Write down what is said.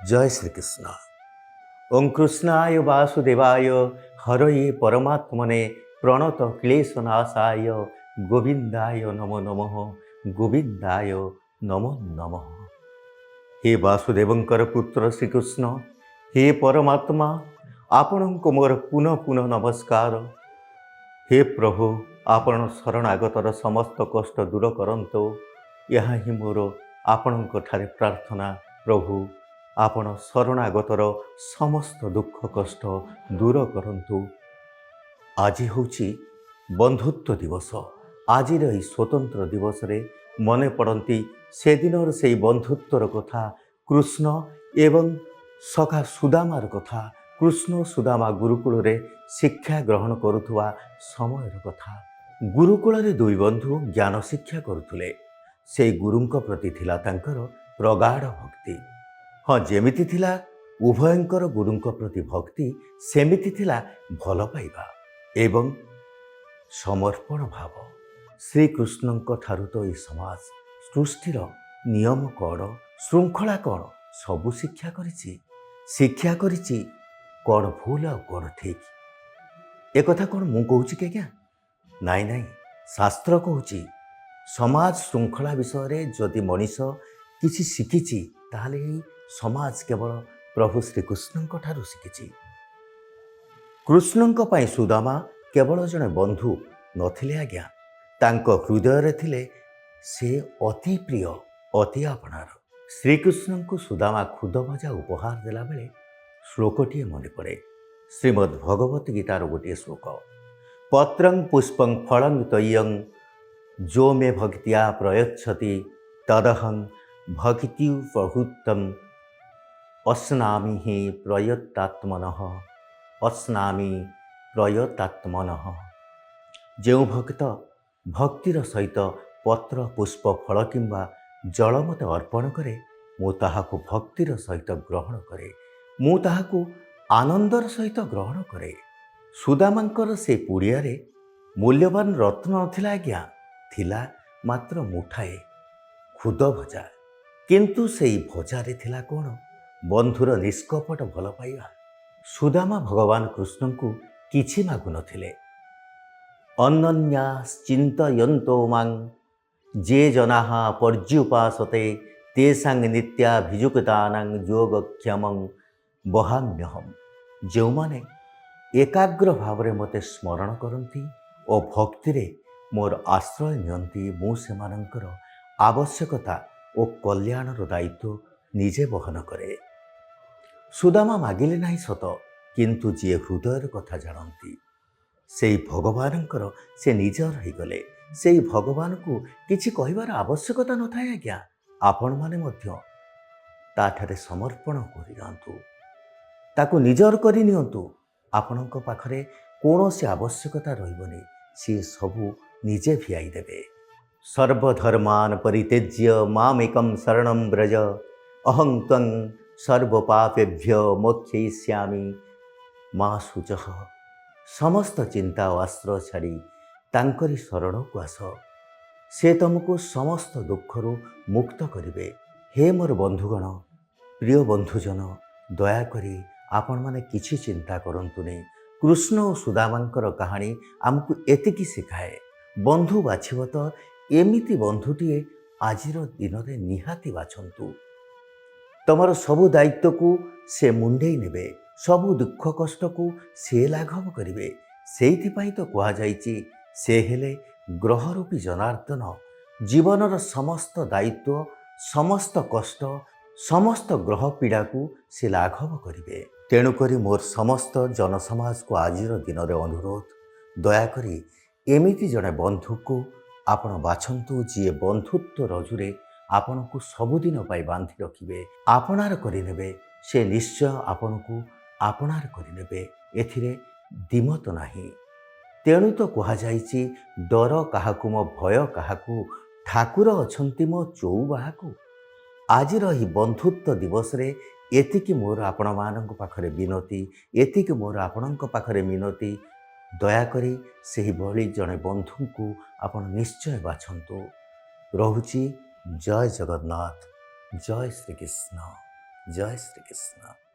ଜୟ ଶ୍ରୀକୃଷ୍ଣ। ଓଁ କୃଷ୍ଣାୟ ବାସୁଦେବାୟ ହରୟେ ପରମାତ୍ମନେ ପ୍ରଣତ କ୍ଲେଶନାଶାୟ ଗୋବିନ୍ଦାୟ ନମୋ ନମଃ, ଗୋବିନ୍ଦାୟ ନମୋ ନମଃ। ହେ ବାସୁଦେବଙ୍କର ପୁତ୍ର ଶ୍ରୀକୃଷ୍ଣ, ହେ ପରମାତ୍ମା, ଆପଣଙ୍କୁ ମୋର ପୁନଃ ପୁନଃ ନମସ୍କାର। ହେ ପ୍ରଭୁ, ଆପଣ ଶରଣାଗତର ସମସ୍ତ କଷ୍ଟ ଦୂର କରନ୍ତୁ, ଏହା ହିଁ ମୋର ଆପଣଙ୍କ ଠାରେ ପ୍ରାର୍ଥନା। ପ୍ରଭୁ, ଆପଣ ଶରଣାଗତର ସମସ୍ତ ଦୁଃଖ କଷ୍ଟ ଦୂର କରନ୍ତୁ। ଆଜି ହେଉଛି ବନ୍ଧୁତ୍ୱ ଦିବସ। ଆଜିର ଏହି ସ୍ୱତନ୍ତ୍ର ଦିବସରେ ମନେ ପଡ଼ନ୍ତି ସେଦିନର ସେଇ ବନ୍ଧୁତ୍ୱର କଥା, କୃଷ୍ଣ ଏବଂ ସଖା ସୁଦାମାର କଥା, କୃଷ୍ଣ ସୁଦାମା ଗୁରୁକୁଳରେ ଶିକ୍ଷା ଗ୍ରହଣ କରୁଥିବା ସମୟର କଥା। ଗୁରୁକୁଳରେ ଦୁଇ ବନ୍ଧୁ ଜ୍ଞାନ ଶିକ୍ଷା କରୁଥିଲେ। ସେଇ ଗୁରୁଙ୍କ ପ୍ରତି ଥିଲା ତାଙ୍କର ପ୍ରଗାଢ଼ ଭକ୍ତି। ହଁ, ଯେମିତି ଥିଲା ଉଭୟଙ୍କର ଗୁରୁଙ୍କ ପ୍ରତି ଭକ୍ତି, ସେମିତି ଥିଲା ଭଲ ପାଇବା ଏବଂ ସମର୍ପଣ ଭାବ। ଶ୍ରୀକୃଷ୍ଣଙ୍କ ଠାରୁ ତ ଏହି ସମାଜ ସୃଷ୍ଟିର ନିୟମ କ'ଣ, ଶୃଙ୍ଖଳା କ'ଣ, ସବୁ ଶିକ୍ଷା କରିଛି। ଶିକ୍ଷା କରିଛି କ'ଣ ଭୁଲ ଆଉ କ'ଣ ଠିକ୍। ଏକଥା କ'ଣ ମୁଁ କହୁଛି କି ଆଜ୍ଞା? ନାଇଁ ନାଇଁ, ଶାସ୍ତ୍ର କହୁଛି। ସମାଜ ଶୃଙ୍ଖଳା ବିଷୟରେ ଯଦି ମଣିଷ କିଛି ଶିଖିଛି, ତାହେଲେ ଏହି ସମାଜ କେବଳ ପ୍ରଭୁ ଶ୍ରୀକୃଷ୍ଣଙ୍କ ଠାରୁ ଶିଖିଛି। କୃଷ୍ଣଙ୍କ ପାଇଁ ସୁଦାମା କେବଳ ଜଣେ ବନ୍ଧୁ ନଥିଲେ ଆଜ୍ଞା, ତାଙ୍କ ହୃଦୟରେ ଥିଲେ ସେ ଅତି ପ୍ରିୟ, ଅତି ଆପଣାର। ଶ୍ରୀକୃଷ୍ଣଙ୍କୁ ସୁଦାମା ଖୁଦ ଭଜା ଉପହାର ଦେଲାବେଳେ ଶ୍ଲୋକଟିଏ ମନେ ପଡ଼େ, ଶ୍ରୀମଦ୍ ଭଗବତ ଗୀତାର ଗୋଟିଏ ଶ୍ଲୋକ। ପତ୍ରଂ ପୁଷ୍ପଂ ଫଳଂ ତୋୟଂ ଯୋ ମେ ଭକ୍ତ୍ୟା ପ୍ରୟଚ୍ଛତି ତଦହଂ ଭକ୍ତ୍ୟୁପହୃତମ୍ ଅଶ୍ନାମି ହିଁ ପ୍ରୟତାତ୍ମନଃ, ଅଶ୍ନାମି ପ୍ରୟତାତ୍ମନଃ। ଯେଉଁ ଭକ୍ତ ଭକ୍ତିର ସହିତ ପତ୍ର, ପୁଷ୍ପ, ଫଳ କିମ୍ବା ଜଳ ମୋତେ ଅର୍ପଣ କରେ, ମୁଁ ତାହାକୁ ଭକ୍ତିର ସହିତ ଗ୍ରହଣ କରେ, ମୁଁ ତାହାକୁ ଆନନ୍ଦର ସହିତ ଗ୍ରହଣ କରେ। ସୁଦାମାଙ୍କର ସେ ପୁଡ଼ିଆରେ ମୂଲ୍ୟବାନ ରତ୍ନ ନଥିଲା ଆଜ୍ଞା, ଥିଲା ମାତ୍ର ମୁଠାଏ ଖୁଦ ଭଜା। କିନ୍ତୁ ସେଇ ଭଜାରେ ଥିଲା କ'ଣ? ବନ୍ଧୁର ନିଷ୍କପଟ ଭଲ ପାଇବା। ସୁଦାମା ଭଗବାନ କୃଷ୍ଣଙ୍କୁ କିଛି ମାଗୁନଥିଲେ। ଅନନ୍ୟାଶ୍ଚିନ୍ତୟନ୍તો ମାଂ ଯେ ଜନାଃ ପର୍ଯ୍ୟୁପାସତେ ତେଷାଂ ନିତ୍ୟାଭିଯୁକ୍ତାନାଂ ଯୋଗକ୍ଷେମଂ ବହାମ୍ୟହମ୍। ଯେଉଁମାନେ ଏକାଗ୍ର ଭାବରେ ମୋତେ ସ୍ମରଣ କରନ୍ତି ଓ ଭକ୍ତିରେ ମୋର ଆଶ୍ରୟ ନିଅନ୍ତି, ମୁଁ ସେମାନଙ୍କର ଆବଶ୍ୟକତା ଓ କଲ୍ୟାଣର ଦାୟିତ୍ୱ ନିଜେ ବହନ କରେ। ସୁଦାମା ମାଗିଲେ ନାହିଁ ସତ, କିନ୍ତୁ ଯିଏ ହୃଦୟର କଥା ଜାଣନ୍ତି, ସେଇ ଭଗବାନଙ୍କର ସେ ନିଜର ହେଇଗଲେ। ସେଇ ଭଗବାନଙ୍କୁ କିଛି କହିବାର ଆବଶ୍ୟକତା ନଥାଏ ଆଜ୍ଞା। ଆପଣମାନେ ମଧ୍ୟ ତାଠାରେ ସମର୍ପଣ କରିଯାଆନ୍ତୁ, ତାକୁ ନିଜର କରି ନିଅନ୍ତୁ। ଆପଣଙ୍କ ପାଖରେ କୌଣସି ଆବଶ୍ୟକତା ରହିବନି, ସିଏ ସବୁ ନିଜେ ଭିଆଇ ଦେବେ। ସର୍ବଧର୍ମାନ ପରିତ୍ୟଜ୍ୟ ମାମେକଂ ଶରଣଂ ବ୍ରଜ ଅହଂ ତ୍ୱଂ ସର୍ବପାପେଭ୍ୟ ମୋକ୍ଷୟିଷ୍ୟାମି ମା ଶୁଚଃ। ସମସ୍ତ ଚିନ୍ତା ଓ ଆଶ୍ରୟ ଛାଡ଼ି ତାଙ୍କରି ଶରଣକୁ ଆସ, ସେ ତୁମକୁ ସମସ୍ତ ଦୁଃଖରୁ ମୁକ୍ତ କରିବେ। ହେ ମୋର ବନ୍ଧୁଗଣ, ପ୍ରିୟ ବନ୍ଧୁଜନ, ଦୟାକରି ଆପଣମାନେ କିଛି ଚିନ୍ତା କରନ୍ତୁନି। କୃଷ୍ଣ ଓ ସୁଦାମାଙ୍କର କାହାଣୀ ଆମକୁ ଏତିକି ଶିଖାଏ, ବନ୍ଧୁ ବାଛିବ ତ ଏମିତି ବନ୍ଧୁଟିଏ ଆଜିର ଦିନରେ ନିହାତି ବାଛନ୍ତୁ। ତମର ସବୁ ଦାୟିତ୍ୱକୁ ସେ ମୁଣ୍ଡେଇ ନେବେ, ସବୁ ଦୁଃଖ କଷ୍ଟକୁ ସେ ଲାଘବ କରିବେ। ସେଇଥିପାଇଁ ତ କୁହାଯାଇଛି, ସେ ହେଲେ ଗ୍ରହରୂପୀ ଜନାର୍ଦ୍ଦନ। ଜୀବନର ସମସ୍ତ ଦାୟିତ୍ୱ, ସମସ୍ତ କଷ୍ଟ, ସମସ୍ତ ଗ୍ରହ ପୀଡ଼ାକୁ ସେ ଲାଘବ କରିବେ। ତେଣୁକରି ମୋର ସମସ୍ତ ଜନସମାଜକୁ ଆଜିର ଦିନରେ ଅନୁରୋଧ, ଦୟାକରି ଏମିତି ଜଣେ ବନ୍ଧୁକୁ ଆପଣ ବାଛନ୍ତୁ, ଯିଏ ବନ୍ଧୁତ୍ୱ ରଜୁରେ ଆପଣଙ୍କୁ ସବୁଦିନ ପାଇଁ ବାନ୍ଧି ରଖିବେ, ଆପଣାର କରିନେବେ। ସେ ନିଶ୍ଚୟ ଆପଣଙ୍କୁ ଆପଣାର କରିନେବେ, ଏଥିରେ ଦ୍ୱିମତ ନାହିଁ। ତେଣୁ ତ କୁହାଯାଇଛି, ଡର କାହାକୁ ମୋ ଭୟ କାହାକୁ, ଠାକୁର ଅଛନ୍ତି ମୋ ଚଉବାହାକୁ। ଆଜିର ଏହି ବନ୍ଧୁତ୍ୱ ଦିବସରେ ଏତିକି ମୋର ଆପଣମାନଙ୍କ ପାଖରେ ବିନତି, ଏତିକି ମୋର ଆପଣଙ୍କ ପାଖରେ ମିନତି, ଦୟାକରି ସେହିଭଳି ଜଣେ ବନ୍ଧୁଙ୍କୁ ଆପଣ ନିଶ୍ଚୟ ବାଛନ୍ତୁ। ରହୁଛି। ଜୟ ଜଗନ୍ନାଥ, ଜୟ ଶ୍ରୀକୃଷ୍ଣ। ଜୟ ଶ୍ରୀକୃଷ୍ଣ।